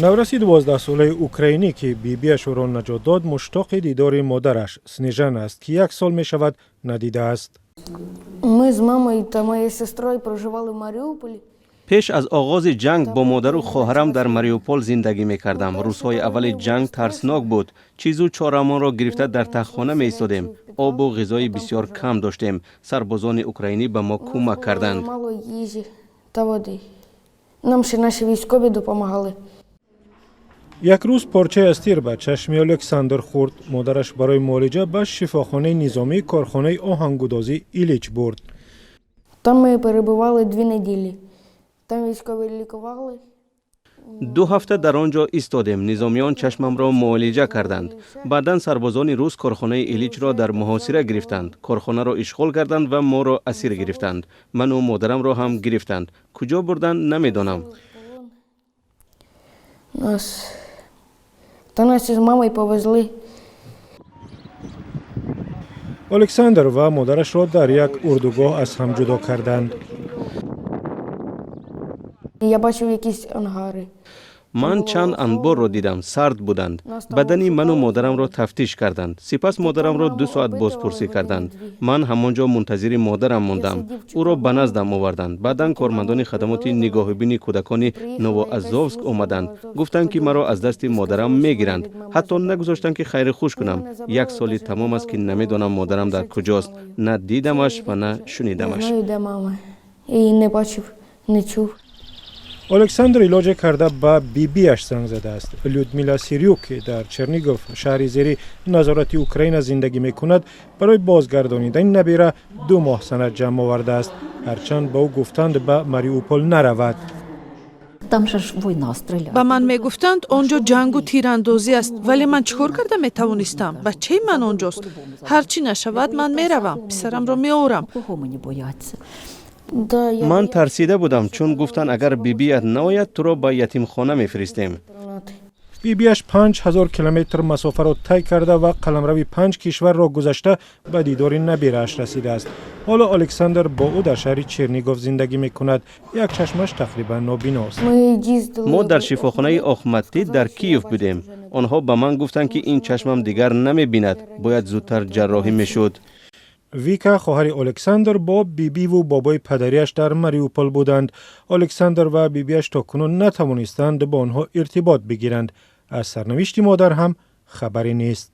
Навраси 12-солаи украинӣ, ки бибиаш ӯро наҷот дод, муштоқи дидори модараш Снежана аст, ки як сол мешавад, надидааст. Мы с мамой та моей сестрой проживали в Мариуполе. Пеш аз оғози ҷанг бо модару хоҳарам дар Мариупол зиндагӣ мекардам. Рӯзҳои аввали ҷанг тарснок буд. Чизу чораамонро гирифта, дар таххона меистодем. Обу ғизои бисёр кам доштем. Сарбозони украинӣ ба мо кӯмак карданд. Мало їжі та води. Нам ще наші військові допомагали. Як рӯз порчае аз тир ба чашми Александр хӯрд. Модараш барои муолиҷа ба шифохонаи низомии корхонаи оҳангудозӣ Илич бурд. Там ми перебували 2 неділі. Там військові лікували. 2 ҳафта дар он ҷо истодем. Низомиён чашмамро муолиҷа карданд. Баъдан сарбозони рус корхонаи Иличро дар муҳосира гирифтанд, корхонаро ишғол карданд ва моро асир гирифтанд. Ману модарамро ҳам гирифтанд. Куҷо бурданд, намедонам. Нас. Та нас із мамою повезли. Александр ва модарашро дар як урдугоҳ аз ҳам ҷудо карданд. Я бачив якісь ангари. Ман чанд анборро дидам, сард буданд. Бадани ману модарамро тафтиш карданд. Сипас модарамро 2 соат бозпурсӣ карданд. Ман ҳамон ҷо мунтазири модарам мондам. Ӯро ба наздам оварданд. Баъдан кормандони хадамоти нигоҳубини кӯдакони Новоазовск омаданд, гуфтанд, ки маро аз дасти модарам мегиранд. Ҳатто нагузоштанд, ки хайри хуш кунам. Як соли тамом аст, ки намедонам, модарам дар куҷост. На дидамаш ва на Не шунидамаш. знаю, де мама. Я її не бачив, не чув. Александр илоҷе карда ба бибиаш занг задааст. Людмила Сирюк, ки дар Чернигов, шаҳри зери назорати Украина, зиндагӣ мекунад, барои бозгардонидани набира 2 моҳ санад ҷамъ овардааст, ҳарчанд ба ӯ гуфтанд, ба Мариупол наравад. Там же ж война, стреляют. Ба ман мегуфтанд, он ҷо ҷангу тирандозӣ аст, вале ман чӣ кор карда метавонистам? Бачаи ман он ҷост. Ҳар чӣ нашавад, ман меравам, писарамро меорам. Кого мені бояться? Да, я Ман тарсида будам, чун гуфтанд, агар бибият наояд, туро ба ятимхона мефиристем. Бибиаш 5000 километр масофаро тай карда ва қаламрави панҷ кишварро гузашта ба дидори набирааш расидааст. Ҳоло Александр бо ӯ дар шаҳри Чернигов зиндагӣ мекунад. Як чашмаш тақрибан нобиност. Ми їздили. Мо дар шифохонаи Охматдит дар Киев будем. Онҳо ба ман гуфтанд, ки ин чашмам дигар намебинад, бояд зудтар ҷарроҳӣ мешуд. Вика, хоҳари Александр, бо бибиву бобои падариаш дар Мариупол буданд. Александр ва бибиаш то кунун натавонистанд бо онҳо иртибот бигиранд. Аз сарнавишти модар ҳам хабаре нест.